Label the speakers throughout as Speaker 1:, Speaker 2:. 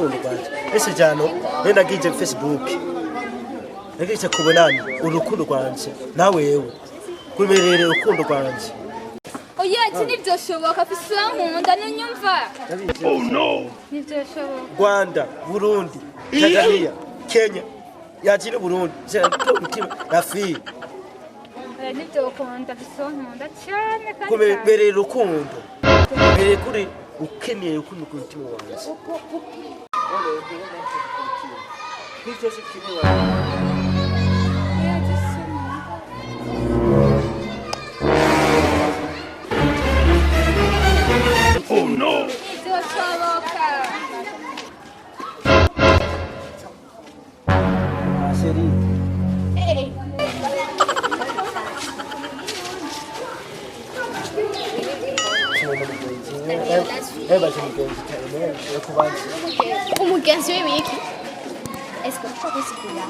Speaker 1: Urukundo rwanje ese jano nendagije Facebook nagije kubonana urukundo rwanje nawewe kumerere urukundo rwanje.
Speaker 2: Oya, ati ntibyoshoboka, afise uwankunda ntunyumva.
Speaker 1: Oh no.
Speaker 2: Ntibyoshoboka.
Speaker 1: Rwanda, Burundi, Tanzania, Kenya yakiri Burundi umutima rafi.
Speaker 2: Oya, ntibyokunda, afise uwankunda cyane kandi cyane.
Speaker 1: Kumerere urukundo mbere kuri ukeneye urukundo ku mutima wanje.
Speaker 2: Oya, ati si uwankunda. Ntibyoshoboka.
Speaker 1: Chérie.
Speaker 3: Umugenzi w'ibiki? Est-ce que ushobora kubisigura?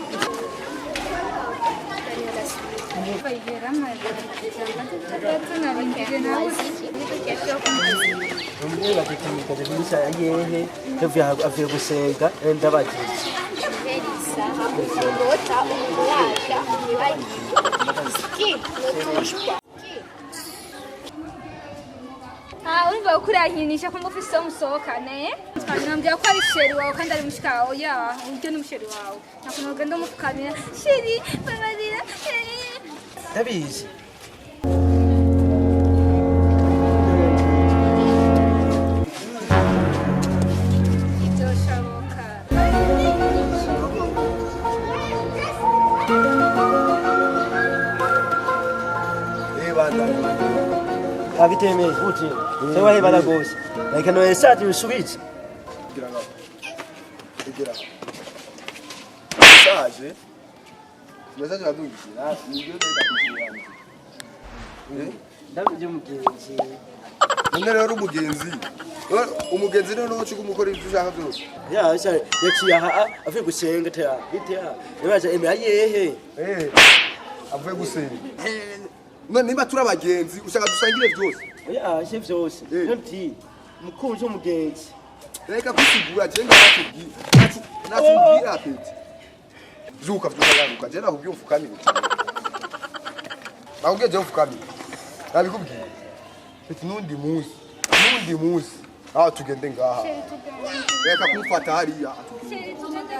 Speaker 1: Avuye gusenga ndabagize.
Speaker 3: Ndota umurasha wibagiwe qui ne touche pas.
Speaker 2: Ah, urumva ko urankinisha ko ufise uwo musohokana, eh? Nambwira ko ari chéri wawe kandi ari mushika wawe. Ya, uryo ni umuchéri wawe. Nakuntu ugenda umupfukamira: "Chéri, babarira."
Speaker 1: Ndabizi.
Speaker 2: Ntibyoshoboka.
Speaker 1: Abitemeye uje sewa hebana gose like no esati usubitse.
Speaker 4: Kugira ngo egera message radungikira nibyo ndakubwira.
Speaker 1: Ndabizi umugenzi.
Speaker 4: None rero umugenzi rero nuko umukora ibyo ushaka byose.
Speaker 1: Ya sha yaciye aha avuye gusenga ta bite ya yabaje eme ayehe.
Speaker 4: Avuye gusenga none niba turi abagenzi ushaka dusangire byose?
Speaker 1: Ya she vyose nti mukunzi w'umugenzi.
Speaker 4: Reka kwisigura, je ndakubwira nakubwira petit, zuka vyuka garuka, je nakubwiye umfukamire, nakubwiye je umfukamire, nabikubwiye petit. Nundi munsi aho tugende ngaha, reka kumfata hariya.
Speaker 2: Chéri, tugende.